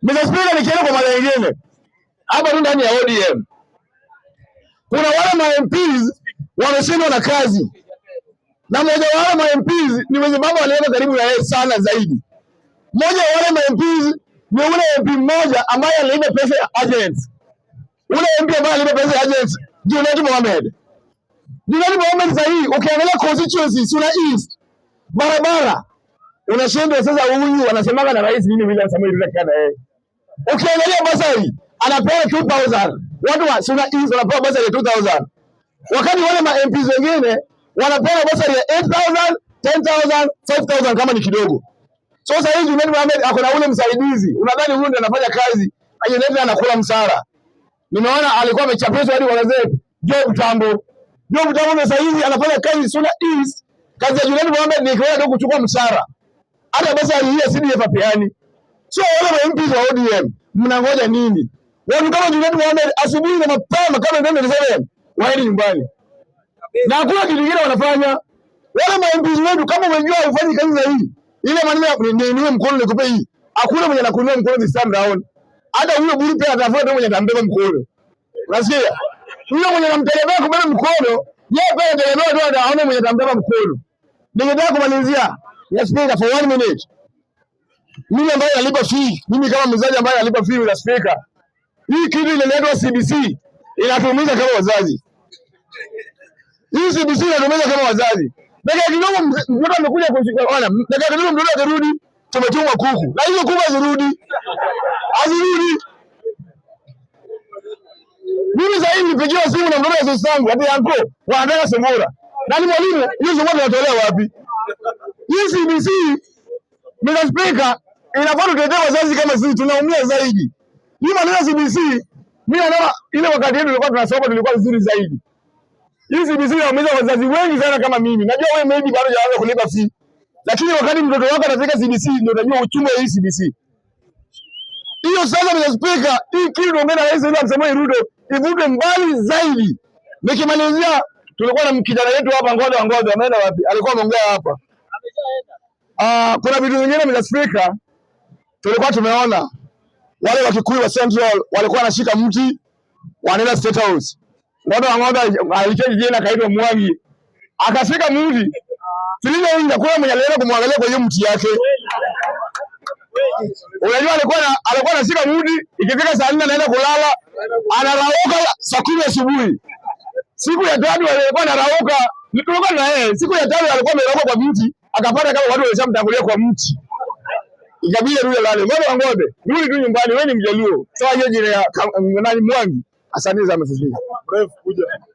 Mr. Speaker, nikienda kwa mara nyingine hapa tu ndani ya ODM kuna wale ma MPs wameshindwa na kazi, na mmoja wa wale ma MPs ni mwenye baba aliweka karibu na yeye sana zaidi. Mmoja wa wale ma MPs ni ule MP mmoja ambaye aliiba pesa ya agents, ule MP ambaye aliiba pesa ya agents, Junet Mohamed. Junet Mohamed sasa hii ukiangalia constituency Suna East, barabara unashindwa sasa. Huyu wanasemaga na rais nini William Samoei Ruto akikaa na yeye? Ukiangalia bursary anapewa 2000, watu wa Suna East wanapewa bursary ya 2000, wakati wale ma MPs wengine wanapewa bursary ya 8000, 10,000, 5000 kama ni kidogo. So sasa hivi Junet Mohamed ako na ule msaidizi, unadhani huyu ndiye anafanya kazi, na Junet anakula msara. Nimeona alikuwa amechapishwa hadi kwa gazeti, Job Tambo. Job Tambo sasa hivi anafanya kazi Suna East. Kazi ya Junet Mohamed ni kwenda tu kuchukua msara, hata bursary hii ya CDF hapeani. So wale ma MPs wa ODM mnangoja nini? Watu kama Junet Mohamed asubuhi na mapema kama 27 waende nyumbani. Na hakuna kitu kingine wanafanya. Wale ma MPs wetu, kama umejua hufanyi kazi za hii, ile maneno ya niinue mkono nikupe hii. Hakuna mwenye anakuinua mkono this time round. Hata huyo Buru pia atafuta tu mwenye atambeba mkono. Unasikia? Huyo mwenye anamtegemea kubeba mkono, yeye pia anategemea tu aone mwenye atambeba mkono. Ningetaka kumalizia. Yes, Speaker, for one minute. Mimi ambaye nalipa fee, mimi kama mzazi ambaye nalipa fee, Mr. Speaker, hii kitu inaitwa CBC inatuumiza kama wazazi. Hii CBC inatuumiza kama wazazi. Dakika kidogo mtoto amekuja kuona, dakika kidogo mtoto akirudi, tumetuma kuku. Na hizo kuku hazirudi. Hazirudi. Mimi sasa hivi nilipigiwa simu na mtoto wa sister yangu, ati, "Uncle, wanataka sungura." Na ni mwalimu, hiyo sungura tunatolea wapi? Hii CBC, Mr. Speaker, inafaa tutetee wazazi kama sisi tunaumia zaidi. Hii maneno ya CBC, mimi naona ile wakati yetu tulikuwa tunasoma tulikuwa vizuri zaidi. Hii CBC inaumiza wazazi wengi sana kama mimi. Najua wewe maybe bado hujaanza kulipa fee. Lakini wakati mtoto wako anafika CBC ndio utajua uchungu wa hii CBC. Hiyo sasa, Mr. Speaker, hii kitu tunaongea na Rais William Samoei Ruto ivutwe mbali zaidi. Nikimalizia, tulikuwa na kijana yetu hapa Ngodo wa Ngodo, ameenda wapi? Alikuwa ameongea hapa. Ah, kuna vitu vingine, Mr. Speaker, tulikuwa tumeona wale wa Kikuyu wa Central walikuwa wanashika mti wanaenda State House. Ngodo wa Ngodo alichange jina akaitwa Mwangi. Akashika mti. Tulivyoingia kuna mwenye alienda kumwangalia kwa hiyo mti yake. Unajua alikuwa anashika mti, ikifika saa 4 anaenda kulala, anarauka saa 10 asubuhi. Siku ya tatu alikuwa anarauka, tulikuwa na yeye. Siku ya tatu alikuwa amerauka kwa mti, akapata kama watu walishamtangulia kwa mti. Ikabidi arudi alale. Ng'ombe wa ng'ombe, rudi tu nyumbani, wewe ni Mjaluo. Sawa, hiyo jina ya nani, Mwangi. Asante sana, Mr. Speaker. Mrefu kuja.